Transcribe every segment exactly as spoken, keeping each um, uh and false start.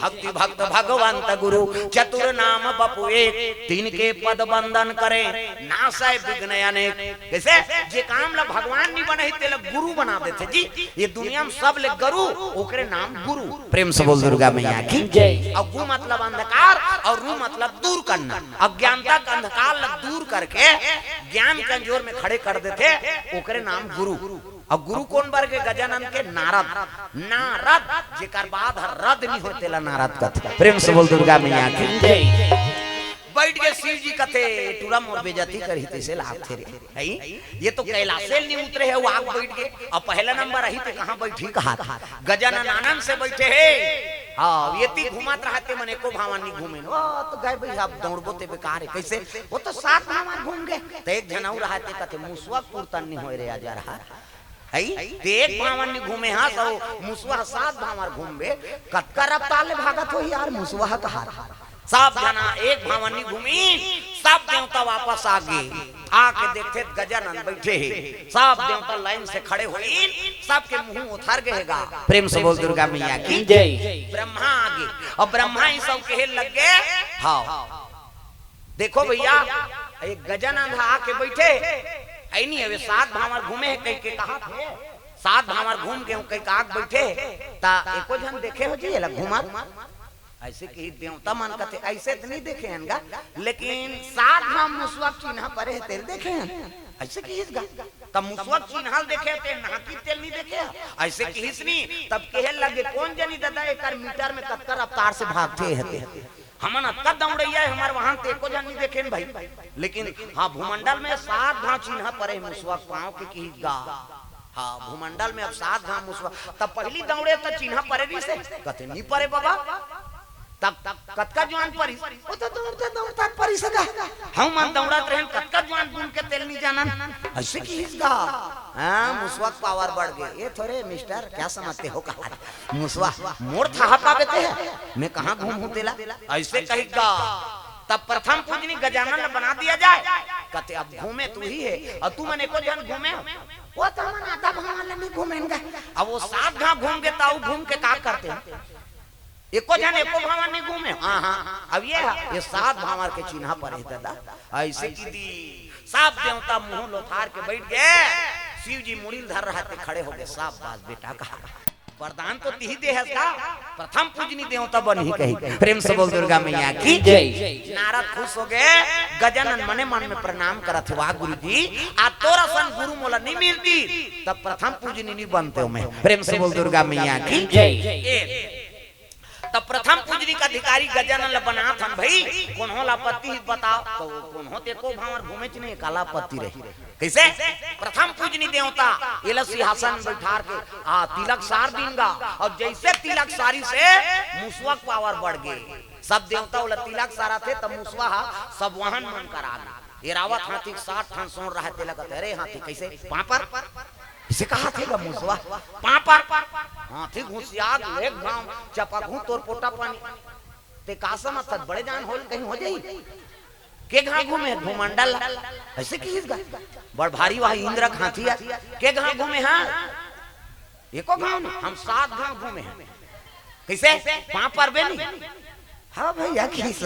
भक्ति भक्त भगवंत गुरु, चतुर नाम बपु एक, तिनके पद बंदन करे, नासै विघ्न अनेक। कइसे? जे काम ला भगवान नइ बनाही, तेला गुरु बना देथे जी। ये दुनिया में सबले गरु, ओकरे नाम गुरु। प्रेम से बोल दुर्गा मैया की जय। अउ गु मतलब अंधकार, अउ रु मतलब दूर करना, अज्ञानता के अंधकार ला दूर करके ज्ञान के अंजोर में खड़े कर देथे, ओकरे नाम गुरु। अउ गुरु कोन बर के? गजानन के नारद। नारद, जेकर बाद ह रद नइ होय, तेला नारद कथे। प्रेम से बोल दुर्गा मैया की जय। बइठ गे शिव जी, कथे, "टूरा मोर बेइज्जती करही, तइसे लागथे रे।" हई? ये तो कैलासे ले नइ उतरे हे, वो आके बइठ गे। अउ पहला नंबर अही ते कहाँ बइठही कहात। गजानन आनंद से बइठे हे। हाँ, ये ती घूमत रहते मन एको भावन नइ घूमेन। वो तो गए भई, अब दौड़बो ते बेकार हे। कइसे? वो तो सात भावन घूम गे। त एक झन अउ रहते, कथे, "मुसवा के पुरतन नइ होय रे, आजा रहा।" हई? ते एक भावन नइ घूमे हस, अउ मुसवा सात भावन घूमबे, कतका रफ्तार ले भागत होही यार मुसवा ह कहात। सब झना एक भावन नइ घूमिन, सब देवता वापस आ गे। आके देखथे त गजानन बइठे हे, सब देवता लाइन से खड़े होइन, सबके मुंह ओथर गे हे गा। प्रेम से बोल दुर्गा मैया की जय। ब्रह्मा आ गे, अउ ब्रह्मा ही सब कहे लग गे, हाँ, देखो भइया, एक गजानन ह आके बइठे, अइ नइ हवे, सात भांवर घूमे हे कहिके कहाथे, सात भांवर घूम के हूँ कहिके आके बइठे, त एको झन देखे हो जी एला घूमत? अइसे किहिस देवता मन कथे, "अइसे त नइ देखे हन गा, लेकिन सात भांवर मुसवा के चिन्हा परे हे तेला देखे हन।" अइसे किहिस गा, त मुसवा के चिन्हा ल देखे ते, नाहकी तेला नइ देखे ह? अइसे किहिस नी, तब कहे लगे, "कोन जनी ददा एकर मीटर में कतका रफ्तार से भागथे हे ते?" हमन अतका दौड़इया हे, हमर वाहन ते एको झन नइ देखेन भई, लेकिन हाँ, भूमंडल में सात घांव चिन्हा परे हे मुसवा के पाँव के किहिस गा। हाँ, भूमंडल में अब सात घांव मुसवा, तब पहिली दौड़े त चिन्हा परे रहिसे, कथे नइ परे बबा, तब कतका जुआन परिस, वो तो दौड़ते दौड़ते परिस गा। हमन दौड़त रहेन, कतका जुआन गुन के तेला नइ जानन, अइसे किहिस गा। हाँ, मुसवा के पावर बढ़ गे। "ये थोरे मिस्टर, क्या समझते हो?" कहा, "मुसवा मोर थाह पाबे ते ह, मैं कहाँ घूमहूँ तेला?" अइसे कहिस गा। तब प्रथम पूजनी गजानन ल बना दिया जाए। कथे, "अब घूमे तुही हे, अउ तुमन एको झन घूमे हो?" वो तो हमन आधा भांवर ल नइ घूमेन गा। अब वो सात घांव घूम गे, त अउ घूम के का करते? एको झन एको भांवर नइ घूमे। हाँ, हाँ, अब ये ह, ये सात भांवर के चिन्हा परे हे ददा। अइसे किहिस, सब देवता मुंह लोथार के बइठ गे। शिव जी मुड़ी ल धर रहते, खड़े हो गे। "शाबाश बेटा," कहा, "वरदान तो तिही दे हस गा, प्रथम पूजनी देवता बनही," कहिके। प्रेम से बोल दुर्गा मैया की जय। नारद खुश हो गे, गजानन मने मन में प्रणाम करत हे, "वाह गुरु जी, आज तोर असन गुरु मोला नइ मिलतिस, त प्रथम पूजनी नइ बनतेंव मैं।" प्रेम से बोल दुर्गा मैया की जय। ए, त प्रथम पूजनी के अधिकारी गजानन ल बनात हन भई, कोनो ल आपत्ति हे बताव, त कोनो ते एको भांवर घूमेच नइ, काला आपत्ति रही। कइसे? प्रथम पूजनी देवता, एला सिंहासन में बइठार के, आ, तिलक सार दिन गा, अउ जइसे तिलक सारिस हे, मुसवा के पावर बढ़ गे। सब देवता ओला तिलक सारत हे, त मुसवा ह सब वाहन मन करा गे। एरावत हाथी के सात ठन सोंड़ रहय, तेला कथे, "अरे हाथी, कइसे? पाँव पर?" अइसे कहाथे गा मुसवा, "पाँव पर?" हाथी घुसिया गे, एक घांव चपकहूँ तोर पोटा पानी। ते का समझथस, बड़े जान होल कहीं हो जाही? के घांव घूमे भूमंडल ल? अइसे किहिस गा। बड़ भारी वाह इंद्र के हाथी आ। के घांव घूमे हा? एको घांव नइ, हम सात घांव घूमे हन। कइसे? पाँव परबे नइ? हाँ भइया, किहिस।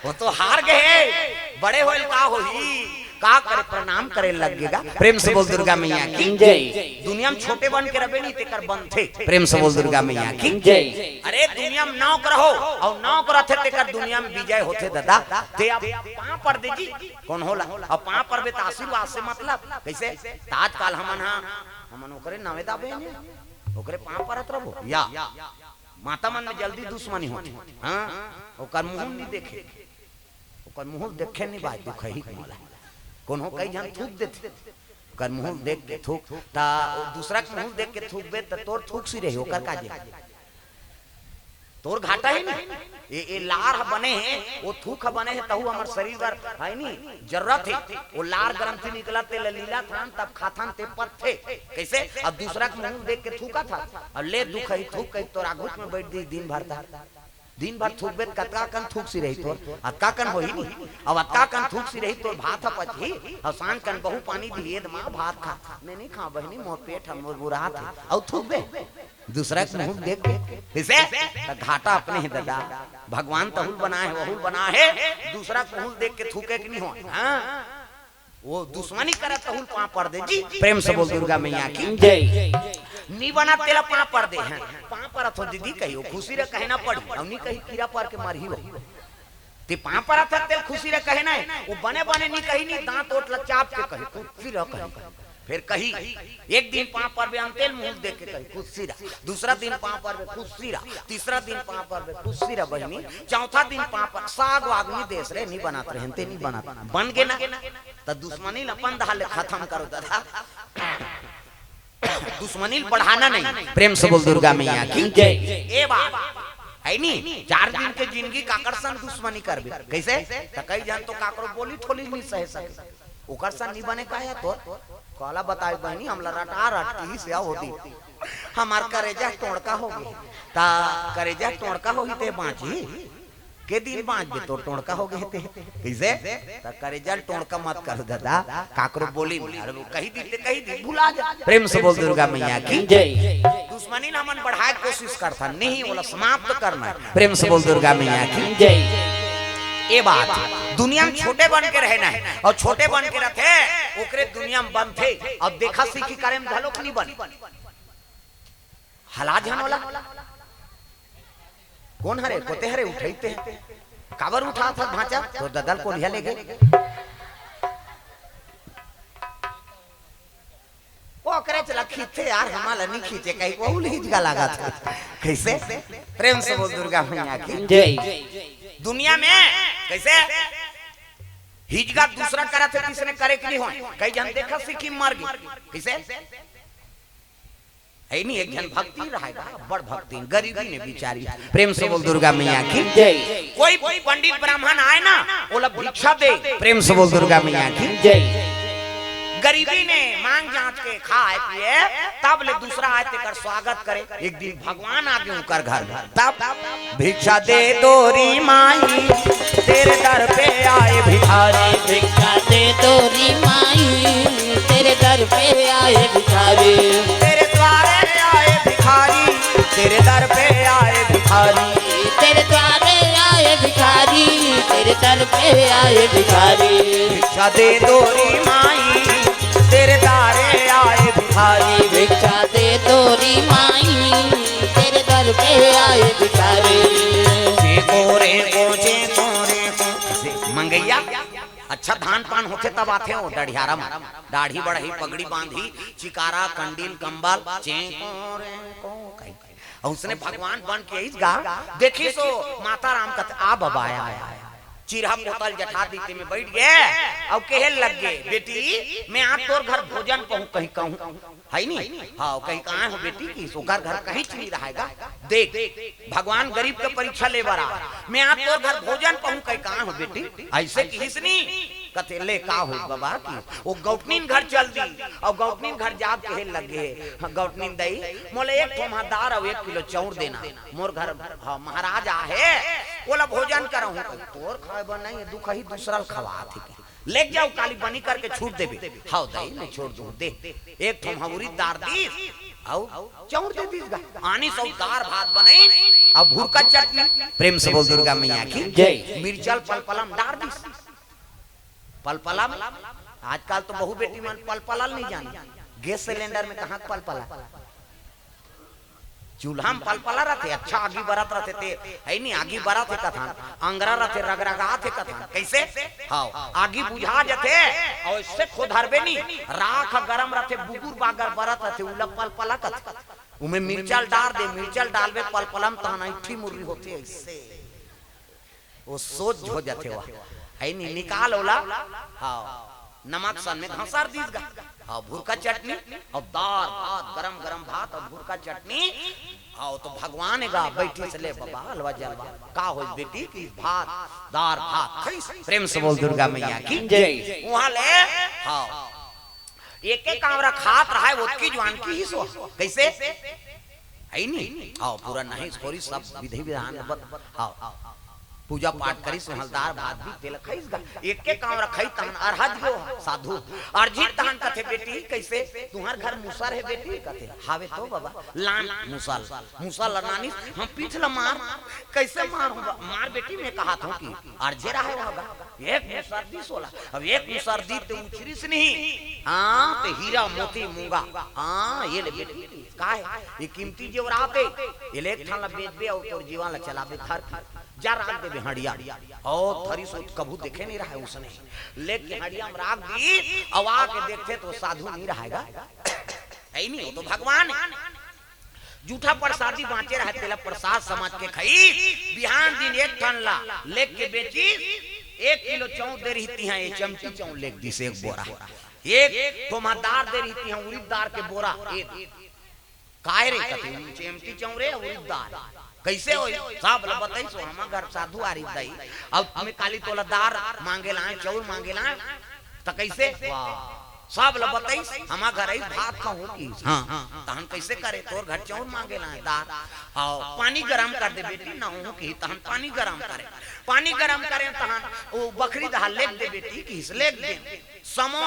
वो तो हार गे हे, बड़े होइस का होही? का करे, प्रणाम करे लग गे गा। प्रेम से बोल दुर्गा मैया की जय। दुनिया में छोटे बन के रबे नइ, तेकर बनथे। प्रेम से बोल दुर्गा मैया की जय। अरे दुनिया में नौक रहो, अउ नौक रथे तेकर दुनिया में विजय होथे ददा। ते अब पाँव पर दे जी, कोनो ल? अब पाँव परबे त आशीर्वाद से मतलब। कइसे? त आजकल हमन हा, हमन ओकरे नावे दाबे ने, ओकरे पाँव परत रबो या? माता मन में जल्दी दुश्मनी होथे। हाँ, ओकर मुंह नइ देखे, ओकर मुंह देखे नइ बाय, दुखही मोला। कोनो कई झन थूक देथे, ओकर मुंह देख के थूक, त ओ दूसरा के मुंह देख के थूकबे त तोर थूक सी रही, ओकर का जे? तोर घाटा हे नी। ए, ए लार ह बने हे, ओ थूक ह बने हे, तहू हमर शरीर बर, हे नी, जरूरत हे। ओ लार ग्रंथि निकलत, तेला लीलथन, तब खाथन, ते पचथे। कइसे? अब दूसरा के मुंह देख के थूकत हस, अब ले दुखही थूक कहि तोर आघुच में बइठ दिस दिन भर तक। दिन भर थूकबे त कतका कन थूक सी रही तोर, अतका कन होही नी। अब अतका कन थूक सी रही तोर भात ह पचही, अउ सांझ कन बहू पानी दिही, "ए दे माँ भात खा।" "मैं नइ खांव बहिनी, मोर पेट ह मुरमुरात हे।" अउ थूकबे? दूसरा के मुंह देख के। कइसे? त घाटा अपने हे ददा। भगवान तहूं ल बनाय हे, वहूं ल बनाय हे, दूसरा के मुंह देख के थूके के नहीं हो। हाँ, वो दुश्मनी करत तहूं ल पांव पर दे जी। प्रेम से बोल दुर्गा मैया की जय। नी बना तेला पांव पर दे। हाँ, पांव परत हो दीदी कही, वो खुशी रह कहे ना पड़ी, अउ नी कही कीरा पर के मरही हो। ते पांव परत हस तेला खुशी रह कहे ना, वो बने बने नी कही, नी दांत ओट ला चाप के कही, खुशी रह कही। फेर कही, एक दिन पांव परबे अंते ल मुंह देख के कही, खुशी रह। दूसरा दिन पांव परबे, खुशी रह। तीसरा दिन पांव परबे, खुशी रह बहिनी। चौथा दिन पांव पर, साग वाग नी देस रे, नी बनात रे, अंते नी बनात। बन गे ना, त दुश्मनी ल अपन डहर ले खतम करो ददा। दुश्मनी ल बढ़ाना नहीं। प्रेम से बोल दुर्गा मैया की जय। ए बात हे नी, चार दिन के जिंदगी काकर संग दुश्मनी करबे? कइसे? त कई झन तो काकरो बोली ठोली नी सहे सके, ओकर संग नी बने का हे तोर? काला बताय बहिनी, हमला रटा रट के ही से होती। हमार करेजा टोड़का हो गे। त करेजा टोड़का होही ते बांचही? के दिन बांचबे, तोर टोड़का हो गे ते। कइसे? त करेजा ल टोड़का मत कर ददा, काकरो बोली में। अरे वो कही दी ते कही दी, भुला जा। प्रेम से बोल दुर्गा मैया की जय। दुश्मनी ल हमन बढ़ाय के कोशिश करथन, नहीं, ओला समाप्त करना हे। प्रेम से बोल दुर्गा मैया की जय। ए बात, दुनिया में छोटे बन के रहना हे, अउ छोटे बन के रथे, ओकरे दुनिया में बनथे, अउ देखा सीखी करे में घलोक नी बने। हला झन ओला। कोन हरे? कोते हरे उठइते? काबर उठात हस भांचा? तोर ददा ल कोलिहा ले गे। ओकरे चला खींचथे यार, हमला नी खींचे कही, वहू ल हिजगा लागत हे। कइसे? प्रेम से बोल दुर्गा मैया की जय। दुनिया में कइसे हिजगा दूसरा करत हे, तीसरे करे के नी होय। कई झन देखा सीखी मर गे। कइसे? हे नी, एक झन भक्तिन रहय गा, बड़ भक्तिन, गरीबिन हे बिचारी। प्रेम से बोल दुर्गा मैया की जय। कोई पंडित ब्राह्मण आय ना, ओला भिक्षा दे। प्रेम से बोल दुर्गा मैया की जय। गरीबिन हे, मांग जांच के खाय पिए, तब ले दूसरा आय तेकर स्वागत करे। एक दिन भगवान आगे ओकर घर में, तब भिक्षा दे तोरी माई, तेरे दर पे आए भिखारी। भिक्षा दे तोरी माई, तेरे दर पे आए भिखारी। तेरे द्वारे आए भिखारी, तेरे दर पे आए भिखारी। तेरे द्वारे आए भिखारी, तेरे दर पे आए भिखारी। भिक्षा दे तोरी माई, तेरे द्वारे आए भिखारी। भिक्षा दे तोरी माई, तेरे दर पे आए भिखारी। चेंको रेंको, चेंको रेंको। मंगइया, अच्छा धान पान होथे तब आथे वो डढ़ियारा म। दाढ़ी बढ़ही, पगड़ी बांधही, चिकारा, कंडील, कंबल, चेंको रेंको कही। अउ उसने भगवान बन के अइस गा, देखिस ओ माता राम कथे, आ बबा, आय, आय, आय। चिरहा पोतल जठा दीते में बइठ गे, अउ कहे लग गे, बेटी, मैं आज तोर घर भोजन पहूं कहीं कहूं। हे नी? हाँ, कहीं कहाँ हो बेटी की, ओकर घर कहीं च नी रहय गा। देख, भगवान गरीब के परीक्षा ले बर आ, मैं आज तोर घर भोजन पहूं कहीं कहाँ हो बेटी, अइसे किहिस नी। कथे, ले का होय बबा की, वो गौटनीन घर चल दी, अउ गौटनीन घर जाके कहे लगे, हाँ, गौटनीन दई, मोला एक ठोम्हा दार अउ एक किलो चाउर देना। मोर घर, हाँ, महाराज आहे, ओला भोजन करहूं। तोर खाय बर नहीं, दुख ही दूसरा ल खवात हे। लेग जाव, काली बनी करके छूट देबे। हव दई, मैं छोड़ दूं, दे। एक ठोम्हा उरिद दार दीस, अउ चाउर दे दीस गा। आनिस अउ दार भात बनइस, अउ भुरका चटनी। प्रेम से बोल दुर्गा मैया की जय। मिर्चा ल पलपला म डार दीस। पलपला म, आजकल तो बहू बेटी मन पलपला ल नहीं जाने। गैस सिलेंडर में कहाँ पलपला? चूल्हा म पलपला रथे, अच्छा आगी बरत रथे ते, हे नी, आगी बरत हे कथन, अंगरा रथे, रगरगात हे कथन। कइसे? हव, आगी बुझा जथे, अउ अइसे खोधरबे नी, राख गरम रथे, बुगुर बागर बरत रथे, उला पलपला कथे। उमे मिर्चा ल डार दे, मिर्चा ल डालबे पलपला म, तहन अइंठी मुर्री होथे अइसे। वो सोझ हो जाथे वा। हे नी, निकाल ओला। हाँ, नमक सन में धंसर दीस गा। हाँ, भुरका चटनी अउ दार भात, गरम गरम भात अउ भुरका चटनी। हाँ, तो भगवान गा बइठिस, ले बबा, हलवा जलवा। का होय बेटी की, भात, दार भात खइस। प्रेम से बोल दुर्गा मैया की जय। उहाँ ले, हाँ, एक एक कांवरा खात रहय, ओतकी जुवान किहिस ओ। कइसे? हे नी? हाँ, पूरा नहीं, थोरी सब विधि विधान बत-, हाँ। पूजा पाठ करिस, उहाँ दार भात भी तेला खइस गा। एके कांवरा खइस तहन अरहज गे साधु। अरझिस तहन कथे, "बेटी, कइसे तुंहर घर मूसर हे बेटी?" कथे, "हावे तो बबा।" "लान मूसर।" मूसर ला लानिस, "हम पीठ ला मार।" "कइसे मार हो बा-, मार बेटी, मैं कहत हंव कि अरझे रहे होगा।" एक मूसर दिस ओला, अब एक मूसर दिस ते उछरिस नहीं। हाँ, ते हीरा मोती मूंगा। हाँ, ये ले बेटी, का हे? ये कीमती जेवरात हे। ये ले एक ठन ला बेचबे अउ तोर जीवन ला चलाबे, घर के जा राख देबे हड़िया। अउ धरिस ओ, कभू देखे नहीं रहे उसने। लेके हड़िया में राख दिस, अउ आके देखथे तो साधु नहीं रहेगा। हे नहीं, वो तो भगवान हे। जूठा प्रसादी बांचे रहे, तेला प्रसाद समझ के खइस। बिहान दिन एक ठन ला लेके बेचिस, एक किलो चाउर दे रहिस तिहां, ये चमटी चाउर लेग दिस एक बोरा। एक ठोमा दार दे रहिस तिहां, उरिद दार के बोरा। ए, "काय रे?" कथे, "चमटी चाउर रे, उरिद दार।" "कइसे होही?" सब ला बताइस ओ, "हमर घर साधु आरिस दाई, अउ मैं काली तोला दार मांगे लांव, चाउर मांगे लांव।" "त कइसे?" वाह, सब ला बताइस, "हमर घर आइस, भात खाहूं" किहिस। "हाँ।" "तहन कइसे करे?" "तोर घर चाउर मांगे लांव, दार, अउ पानी गरम कर दे बेटी, नहाहूं" किहिस। तहन पानी गरम करे, पानी गरम करे तहन ओ बखरी दहा लेग दे बेटी किहिस, लेग दे। समो,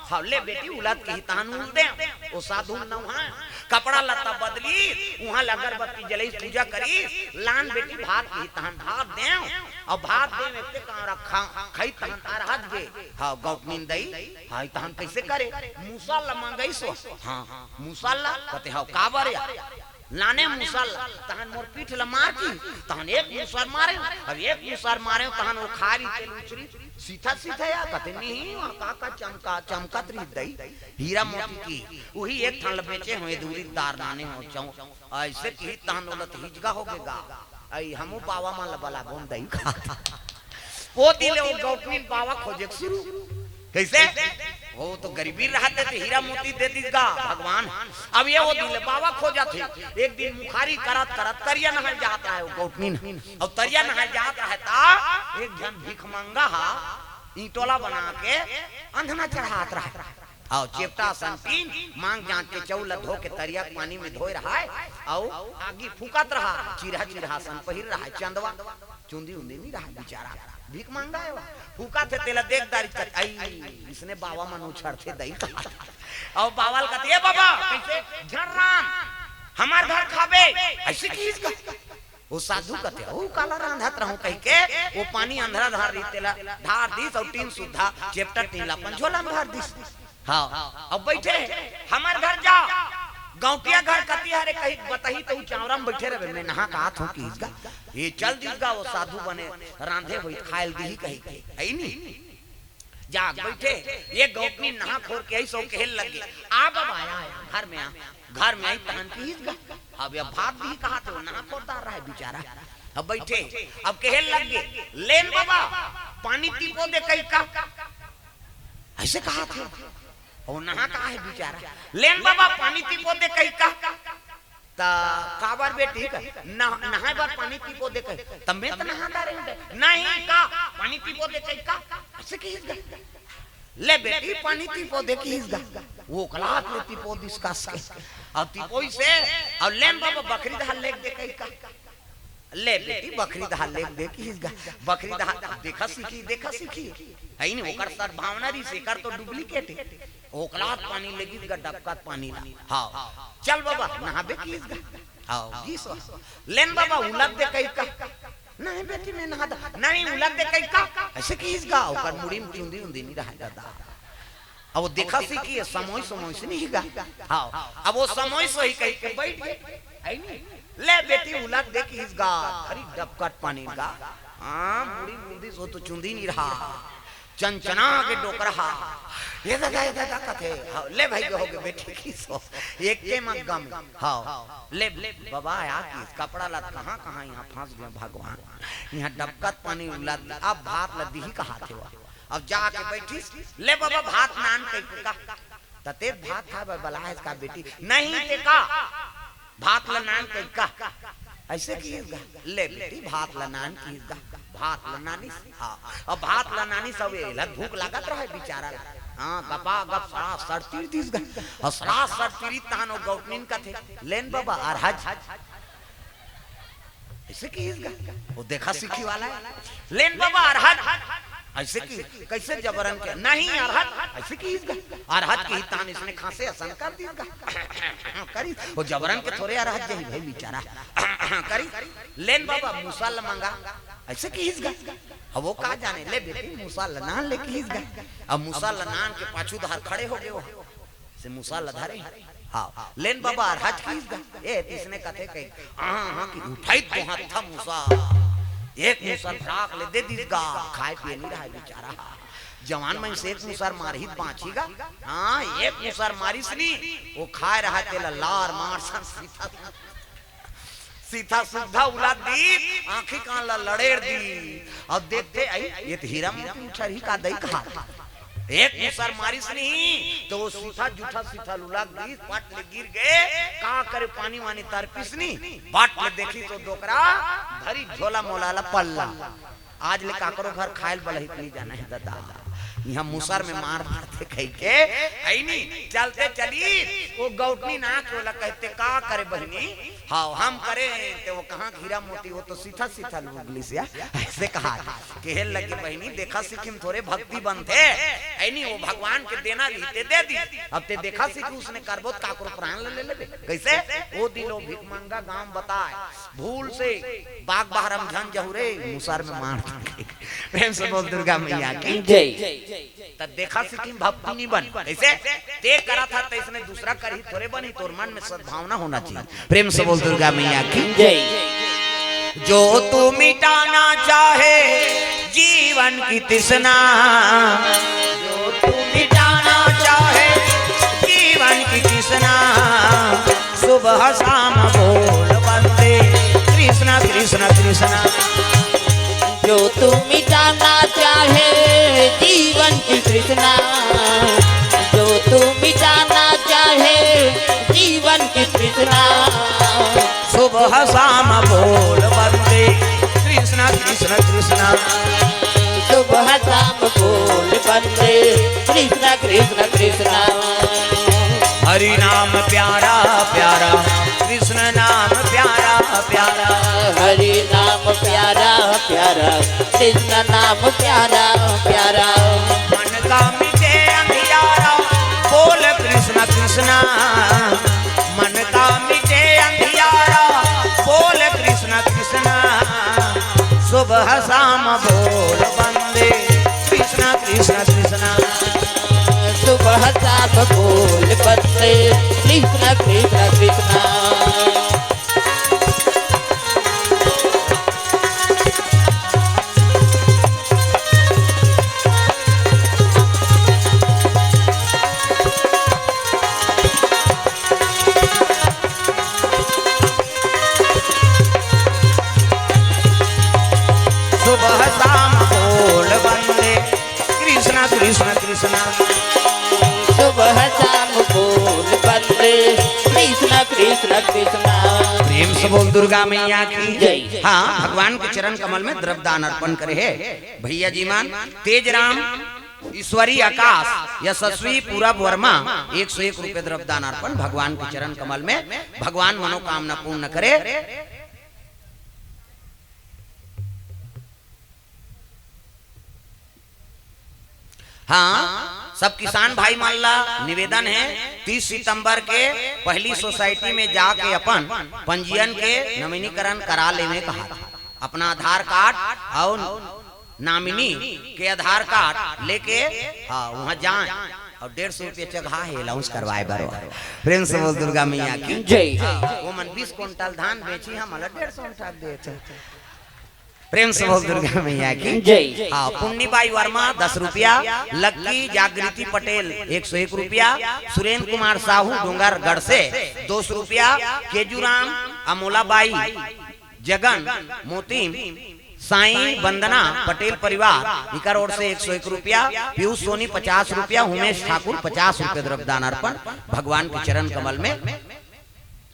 "हव ले बेटी, उलत" किहिस, तहन उल दे। ओ साधु नहाय, कपड़ा लत्ता बदलिस, उहां ले अगरबत्ती जलाइस, पूजा करिस, "लान बेटी भात" किहिस, तहन भात दे। अउ भात दे में एते कांवरा खा-, खइस तहन अरहज गे। "हव गौटनीन दई, हाँ, तहन कइसे करे?" "मूसर ला मंगइस ओ।" "हाँ, मूसर ला?" कथे, "हव, काबर या?" "लाने मूसर ला, तहन मोर पीठ ला मार" किहिस, तहन एक मूसर मारेंव, अब एक मूसर मारेंव, तहन ओ खारी तेल उछरी, सीधा सीधा या कथे, "नहीं, वहाँ का का चमका, चमकत रही दई, हीरा मोती के, उही एक ठन ला बेचे हों, दूरी दार लाने हों चाउर।" अइसे किहिस तहन ओला त हिजगा होगे गा, "अई हमू बाबा मन ला बलाबोन दई" कहा। ओ दिन ले ओ गौटनीन बाबा खोजे के शुरू। कइसे? ओ तो गरीबी रहत हे ते हीरा मोती दे दिस गा भगवान। अब ये ओ दिन ले बाबा खोजत हे। एक दिन मुखारी करत करत तरिया नहाय जात रहे ओ गौटनीन। अउ तरिया नहाय जात रहे त एक झन भिखमंगा हा ईंटोला बना के अंधना चढ़ात रहे। अउ चेपटा असन टीन मांग जांच के चाउर ल धो के तरिया के पानी में धोय रहय, अउ आगी फूकत रहय, चिरहा चिरहा असन पहिर रहय, चंदवा चुंदी उंदी नी रहय बिचारा, भीख मांगा हे वो। फूकत हे तेला देख दारी कथे, "अई, इसने बाबा मन उछरथे दई।" अउ बाबा ल कथे, "ए बाबा, कइसे झर्रान, हमर घर खाबे?" अइसे किहिस गा। ओ साधु कथे, "ओ काला रांधत रहूं," कहिके ओ पानी अंधरा धार रही तेला ढार दिस अउ टीन सुद्धा चेपटा टीन ला अपन झोला में भर दिस। हाँ, अब बइठे, "हमर घर जा, गौंटिया घर कति हरे?" कहिके बताही त ओ चांवरा में बइठे रहबे, मैं नहा के आत हूं किहिस गा। ये चल दिस गा, ओ साधु बने रांधे होही खाय ल दिही कहिके, हइ नी? जाके बइठे, ये गौटनीन नहा खोर के अइस अउ कहे लगे, "आ बाबा, आ, आ, घर में आ।" घर में आइस तहन किहिस गा, अब ये भात दिही कहत हे, ओ नहा खोर दार रहय बिचारा। अब बइठे, अब कहे लगे, "लेन बाबा, पानी तिपो दे कहिके।" अइसे कहत हे, ओ नहा के आय हे बिचारा, "लेन बाबा, पानी तिपो दे कहिके।" त काबर बेटी का नह-, नहाय बर पानी तिपो दे कहे। त मैं त नहा डारे हूं। नहीं का, पानी तिपो दे कहिके। अइसे किहिस गा। "ले बेटी, पानी तिपो दे" किहिस गा। ओ ओकलात ले तिपो दिस कस के। अउ तिपोइस हे, अउ "लेन बाबा, बखरी दहा लेग दे" कहिके। "ले बेटी, बखरी दहा लेग दे" किहिस गा। बखरी दहा देखा सीखी, देखा सीखी। हइ नी, ओकर सद्भावना रहिस, एकर तो duplicate हे। ओकलात पानी लेगिस गा, डबकत पानी ला। "हव, चल बाबा, नहाबे" किहिस गा। "हव, गिस।" "लेन बाबा, उलत दे" कहिके। "नहीं बेटी, मैं नहा डारे हूं।" "नहीं, उलत दे" कहिके। अइसे किहिस गा, ओकर मुड़ी में चुंदी उंदी नी रहय गा। अब ओ देखा सीखी हे, समोइस समोइस नी गा। हव, अब ओ समोइस होही कहिके बइठ गे। हइ नी? "ले बेटी, उलत दे" किहिस गा, धरिस डबकत पानी गा। हाँ, मुड़ी मुंदिस, ओ तो चुंदी नी रहय। चनचना के डोकरा हा। "ए ददा, ए ददा" कथे। "हव, ले भई गे होगे बेटी" किहिस ओ। एके म गम। हव, "ले बाबा" आ किहिस, "कपड़ा लत्ता कहां कहां इहां फंस गेंव भगवान। इहां डबकत पानी उलत, अब भात ल दिही" कहत हे वो। अब जाके बइठिस, "ले बाबा, भात लान" कहिके। "त तें भात खाय बर बलाय हस का बेटी?" "नहीं, तें का भात ल लान" कहिके। अइसे किहिस गा, "ले बेटी, भात ल लान" किहिस गा। भात ल लानिस। हाँ, अब भात ल लानिस, अब एला भूख लागत रहय बिचारा ला। हाँ, गपा गप सरासर तीर दिस गा। अउ सरासर तीरिस तहन ओ गौटनीन कथे, "लेन बाबा, अरहज।" अइसे किहिस गा। वो देखा सीखी वाला हे। लेन बाबा अरहत, अइसे कि, कइसे जबरन के, नहीं अरहत, अइसे किहिस गा। अरहत किहिस तहान इसने खांसे असन कर दिस गा। करिस, वो जबरन के थोरे अरहत जाही भई बिचारा। करिस, लेन बाबा मूसा ल मंगा, अइसे किहिस गा। अब वो का जाने, ले बेटी मूसा ल नान ले किहिस गा। अब मूसा ल नान के पाछू डहर खड़े हो गे वो। से मूसा ल धरे। हाँ, लेन बाबा, अरहत किहिस गा। ए, त इसने कथे कही, हाँ, हाँ, कि उठाइस दोहत था मूसा। एक मूसा फड़ाक ले दे दिस गा, खाय पिये नइ रहय बिचारा। जवान मइनसे एक मूसा मारही त बांचही गा। हाँ, एक मूसा मारिस नी, वो खाय रहय तेला लार मार सन सीधा सीधा सुद्धा उला दिस, आंखी कान ला लड़ेर दिस। अब देखथे, अई, ये त हीरा मोती उठरही का दई कहात। एक मूसा मारिस नहीं, त वो सीधा जूठा सीधा लुला दिस, पट ले गिर गे, का करे पानी वानी तरपिस नी, पट ले देखिस त डोकरा, भरी झोला मोला ला पल्ला। आज ले काकरो घर खाय ल बलही त नइ जाना हे ददा। इहाँ मूसा में मार मारथे कहिके, अइनी, चलते चलिस, वो गौटनी ना के ओला कहिथे, का करे बहिनी? हाँ, हम करे, त वो कहाँ हीरा मोती, वो तो सीधा सीधा लुगलिस या, अइसे कहात। कहे लगे बहिनी, देखा सीखिम थोरे भक्ति बनथे, अइनी वो भगवान के देना रहिथे दे दिस, अब ते देखा सीखिस उसने करबो त काकरो प्राण ले, ले लेबे, कइसे? वो दिन वो भिखमंगा गाँव बताय, भूल से बाग बहरा म झन जहू रे, मूसा में मार। प्रेम से बोल दुर्गा मैया की। जय। त देखा सीखिम भक्ति नइ बन। कइसे? ते करत हस तइसने दूसरा करही थोरे बनही, तोर मन में सद्भावना होना चाहिए। प्रेम से बोल दुर्गा मैया की। जय। जो तू मिटाना चाहे जीवन की तृष्णा, जो तू मिटाना चाहे जीवन की तृष्णा, सुबह शाम बोल वंदे कृष्णा कृष्णा कृष्णा। जो तू मिटाना चाहे जीवन की तृष्णा, जो तू मिटाना चाहे जीवन की तृष्णा, सुबह शाम बोल वंदे कृष्णा कृष्णा कृष्णा। सुबह शाम बोल वंदे कृष्णा कृष्णा कृष्णा। हरि नाम प्यारा प्यारा, कृष्ण नाम प्यारा प्यारा। हरि नाम प्यारा प्यारा, कृष्ण नाम प्यारा प्यारा। मन का मिटे अंधियारा, बोल कृष्णा कृष्णा। मन का मिटे अंधियारा, बोल कृष्णा कृष्णा। सुबह शाम बोल वंदे कृष्णा कृष्णा कृष्णा। सुबह शाम बोल वंदे कृष्णा कृष्णा कृष्णा। सुबह शाम बोल वंदे कृष्णा कृष्णा कृष्णा। सुबह शाम बोल वंदे कृष्णा कृष्णा कृष्णा। प्रेम से बोल दुर्गा मैया की जय। हाँ, भगवान के चरण कमल में द्रव्य दान अर्पण करे हे भैया जी मन, तेज राम, ईश्वरी आकाश, यशस्वी पूरब वर्मा, एक सौ एक रुपये द्रव्य दान अर्पण भगवान के चरण कमल में, भगवान मनोकामना पूर्ण करे। हाँ, सब किसान भाई मन ला निवेदन हे, तीस सितंबर के पहली सोसाइटी में जाके अपन पंजीयन के नवीनीकरण करा लेवे कहा, अपना आधार कार्ड अउ नामिनी के आधार कार्ड लेके, हाँ, वहाँ जाए अउ डेढ़ सौ रुपया चघा हे अलाउंस करवाए बर। प्रेम से बोल दुर्गा मैया की जय। हाँ, वो मन बीस कुंटल धान बेची, हमला डेढ़ सौ उठा देथे। प्रेम से बोल दुर्गा मैया की जय। हाँ, पुन्नी बाई वर्मा दस रुपया, लक्की जागृति पटेल एक सौ एक रुपया, सुरेंद्र कुमार साहू डोंगरगढ़ से दो सौ रुपया, केजूराम, अमोला बाई, जगन, मोतीम, साईं वंदना पटेल परिवार इकर ओर से एक सौ एक रुपया, पीयूष सोनी पचास रुपया, उमेश ठाकुर पचास रुपया द्रव्य दान अर्पण भगवान के चरण कमल में।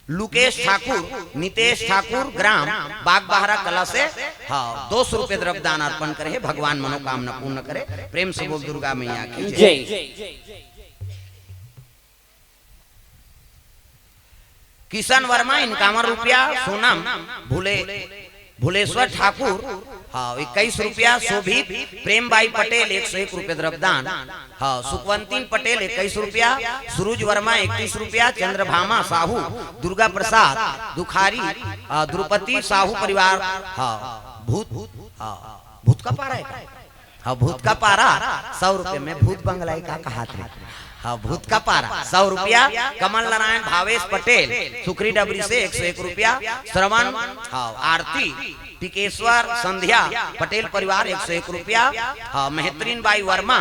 लुकेश ठाकुर, नितेश ठाकुर, ग्राम बागबहरा कला से, हाँ, दो सौ रुपये द्रव्य दान अर्पण करे हे, भगवान मनोकामना पूर्ण करे। प्रेम से बोल दुर्गा मैया की जय। जय। किशन वर्मा इनकावन रुपया, सोनम भूले भुलेश्वर ठाकुर, हाँ, इक्कीस रुपया। शोभित प्रेम बाई पटेल, एक सौ एक रुपया द्रव्यदान। हाँ, सुखवंतीन पटेल, इक्कीस रुपया। सुरुज वर्मा, इकतीस रुपया। चंद्रभामा साहू, दुर्गा प्रसाद दुखारी, हाँ, द्रुपति साहू परिवार, हाँ, भूत, हाँ, भूत का पारा है का? हाँ, भूत का पारा, सौ रुपये में भूत बंगलाई का कहात रहे। हाँ, भूत का पारा, सौ रुपया। कमल नारायण भावेश पटेल, सुखरी डबरी से एक सौ एक रुपया। श्रवण, हाँ, आरती, टिकेश्वर, संध्या पटेल परिवार, एक सौ एक रुपया। हाँ, मेहतरीन बाई वर्मा,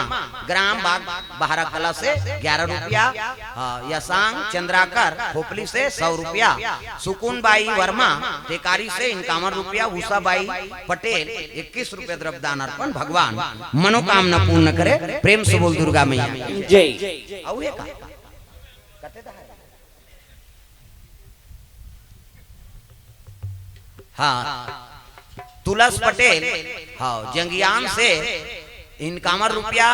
ग्राम बाग बहरा कला से ग्यारह रुपया। हाँ, यशांग चंद्राकर खोपली से सौ रुपया। सुकुन बाई वर्मा टेकारी से इक्यावन रुपया। उषा बाई पटेल, इक्कीस रुपया द्रव्यदान अर्पण। भगवान मनोकामना पूर्ण करे। प्रेम से बोल दुर्गा मैया। जय। अउ हे का? हाँ, तुलस पटेल, हाँ, जंगियान से इक्यावन रुपया।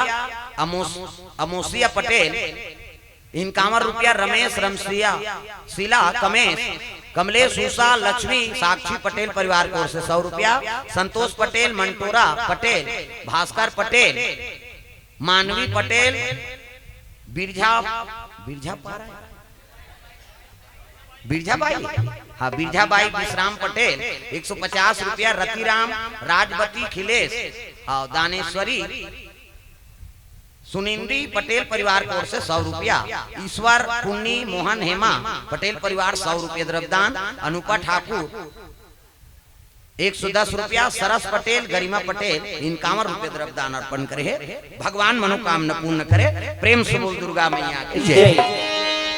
अमोस-, अमोसिया पटेल, इक्यावन रुपया। रमेश, रमसिया, शीला, कमेश, कमलेश, उषा, लक्ष्मी, साक्षी पटेल परिवार की ओर से सौ रुपया। संतोष पटेल, मंटोरा पटेल, भास्कर पटेल, मानवी पटेल, बिरझा, बिरझा पारा है? बिरझा बाई, हाँ, बिरझा बाई, विश्राम पटेल, एक सौ पचास रुपया। रतिराम, राजवती, खिलेश, हाँ, दानेश्वरी, सुनिंदी पटेल परिवार की ओर से सौ रुपया। ईश्वर, पुन्नी, मोहन, हेमा पटेल परिवार, सौ रुपया द्रव्यदान। अनुपा ठाकुर, एक सौ दस रुपया। सरस पटेल, गरिमा पटेल, इक्यावन रुपया द्रव्यदान अर्पण करे हे। भगवान मनोकामना पूर्ण करे। प्रेम से बोल दुर्गा मैया की जय। जय।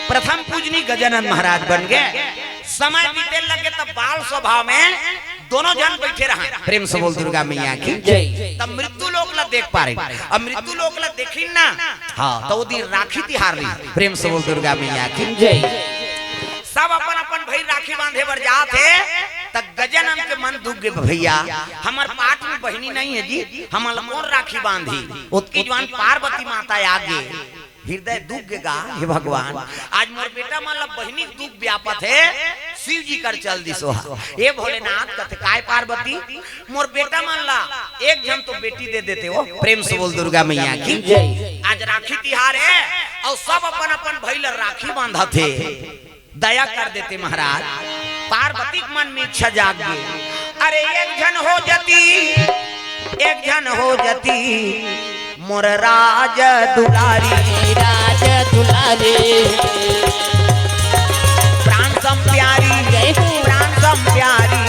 प्रथम पूजनी गजानन महाराज बन गए। समय बीते लगे तब बाल सभा में दोनों जन बैठे रहा। प्रेम से बोल दुर्गा मैया की जय। तब मृत्यु लोक ला देख पा रहे। अब मृत्यु लोक ला देखिन ना, हाँ, तो वो दिन राखी तिहार रही। प्रेम से बोल दुर्गा मैया की जय। सब अपन अपन भाई राखी बांधे बर जात हे, त गजानन के मन दुख गे, "भैया, हमर पाट में बहिनी नहीं है जी, हमन ला कोन राखी बांधी?" ओतकी जुवान पार्वती माता आगे, हृदय दुख गे गा, "हे भगवान, आज मोर बेटा मन ला बहिनी के दुख व्यापत हे, शिव जी कर चल दिस ओहा।" ए भोलेनाथ कथे, "काय पार्वती, मोर बेटा मन ला एक झन तो बेटी दे देते हो।" प्रेम से बोल दुर्गा मैया की जय। आज राखी तिहार हे अउ सब अपन अपन भाई ला राखी बांधत हे। दया कर देते महाराज। पार्वती के मन में इच्छा जाग गई, "अरे एक झन हो जती, एक झन हो जती मोर राज दुलारी।" राज दुलारी। प्राण सम प्यारी, जय हो। प्राण सम प्यारी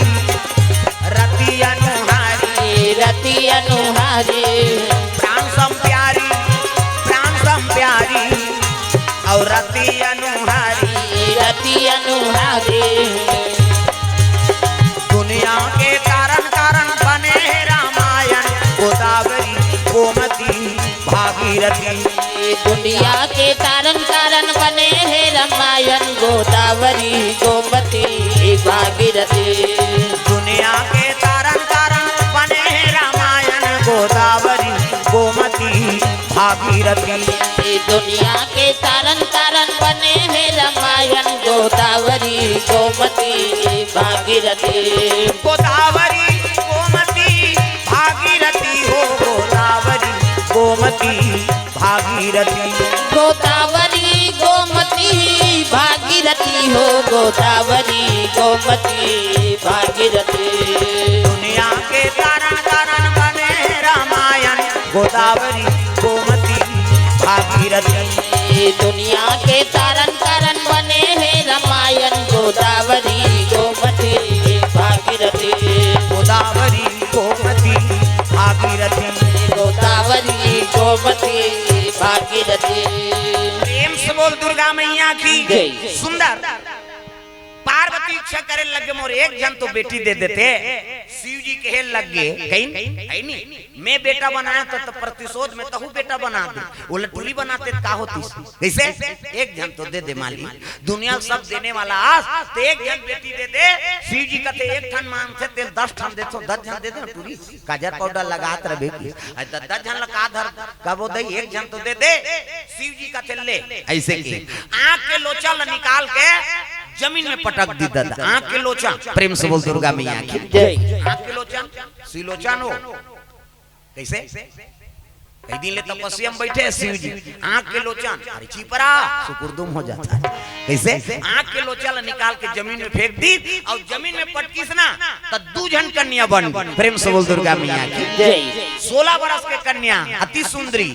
रति अनुहारी। रति अनुहारी। प्राण सम प्यारी, प्राण सम प्यारी अउ रति अनुहारी। रति अनुहारी। दुनिया के तारन तारन बने हे रामायण, गोदावरी, गोमती, भागीरथी। दुनिया के तारन तारन बने हे रामायण, गोदावरी, गोमती, भागीरथी। दुनिया के तारन तारन बने हे रामायण, गोदावरी, गोमती, भागीरथी। दुनिया के तारन तारन बने हे रामायण, गोदावरी, गोमती, भागीरथी। गोदावरी, गोमती, भागीरथी हो, गोदावरी, गोमती, भागीरथी। गोदावरी, गोमती, भागीरथी हो, गोदावरी, गोमती, भागीरथी। दुनिया के तारन तारन बने रामायण, गोदावरी, गोमती, भागीरथी। दुनिया के तारन तारन बने हे रामायण, गोदावरी, गोमती, भागीरथी। गोदावरी, गोमती, भागीरथी। गोदावरी, गोमती, भागीरथी। प्रेम से बोल दुर्गा मैया की जय। सुंदर। पार्वती इच्छा करे लगे, "मोर एक झन तो बेटी दे देते।" शिव जी कहे लगे, "कहीं है नहीं, मैं बेटा बनाया तो, तो प्रतिशोध में तहू बेटा बना दे।" ओला टूरी बनाते त का होतिस? कैसे? "एक झन तो दे दे मालिक, दुनिया ल सब देने वाला आस, ते एक झन बेटी दे दे।" शिव जी कथे, "एक ठन मांगथे तेल दस ठन देथो, दस झन दे दे टूरी, काजर पाउडर लगात रहे बेटी, अरे दस दस झन ल का धर, कबो दई, एक झन तो दे दे।" शिव जी कथे, "ले।" ऐसे के आंख के लोचा ल निकाल के जमीन में पटक दी ददा, आंख के लोचा। प्रेम से बोल दुर्गा मैया की जय। आंख के लोचन, सुलोचन हो। कइसे? कई दिन ले तपस्या में बइठे हे शिव जी, आंख के लोचन, अरे चिपरा, सुकुरदुम हो जात हे। कइसे? आंख के लोचन ला निकाल के जमीन में फेंक दिस अउ जमीन में पटकिस ना, त दू झन कन्या बन। प्रेम से बोल दुर्गा मैया की। जय। सोलह बरस के कन्या, अति सुंदरी।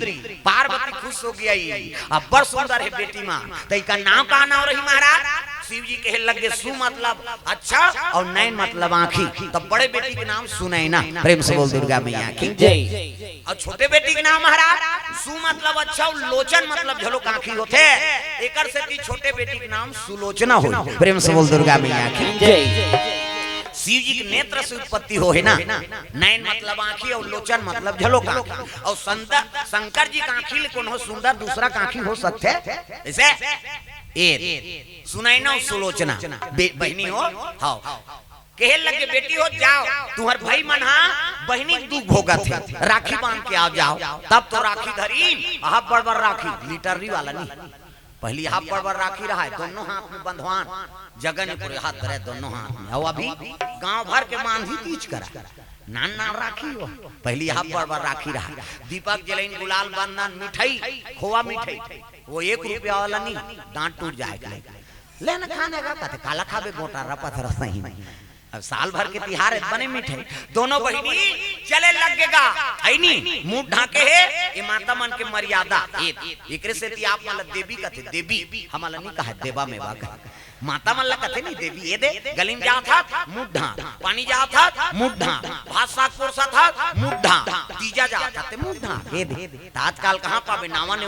पार्वती खुश हो गई, अब्बड़ सुंदर हे बेटी मां, त इका नांव का नांव रही महाराज? शिव जी कहे लगे, सु मतलब अच्छा अउ नैन मतलब आंखी। तब बड़े बेटी के नाम सुनैना। प्रेम से बोल दुर्गा मैया की। जय। अउ छोटे बेटी के नाम महाराज, सु मतलब अच्छा अउ लोचन मतलब झलोक आंखी होथे, एकर सेती छोटे बेटी के नाम सुलोचना होय। प्रेम से बोल दुर्गा मैया की। जय। शिव जी के नेत्र से उत्पत्ति होहे ना, नैन मतलब आंखी अउ लोचन मतलब झलोक आंखी। अउ संदर-, शंकर जी के आंखी ले कोनो सुंदर दूसरा के आंखी हो सकथे? जइसे ए सुनैना अउ सुलोचना बे-, बहिनी हो। हव। कहे लगे, बेटी हो, जाव, तुंहर भई मन हा बहिनी के दुख भोगत हे, राखी बांध के आ जाव। तब तो राखी धरिन, हाफ बड़ बड़ राखी, लीटरी वाला नहीं। पहिली हाफ बड़ बड़ राखी रहय, दोनों हाथ में बंधवान, जगह नहीं पूरे हाथ धरे दोनों हाथ में। अउ अभी गांव भर के मांझी तीज करा, नान नान राखी हो। पहिली हाफ बड़ बड़ राखी रहय, दीपक जलइन, गुलाल बंदन, मिठाई, खोवा मिठाई, वो एक रुपया वाला नहीं, दांत टूट जाय के। ले न खाने का कथे, काला खाबे, गोटा रपत रसही। अब साल भर के तिहार हे, बने मिठाई। दोनों बहिनी चले लगे गा, अइनी, मुंह ढांके हे, ए माता मन के मर्यादा। ए, एकरे सेती आप मन ला देवी कथे, देवी, हमन ला नहीं कहे, देवा मेवा कहे। माता मन ला कथे नहीं देवी, ए दे, गली में जात हस, मुंह ढांक, पानी जात हस, मुंह ढांक, भात साग परोसत हस, मुंह ढांक, तीजा जात हस, ते मुंह ढांक, ए दे। त आजकल कहां पाबे, नावा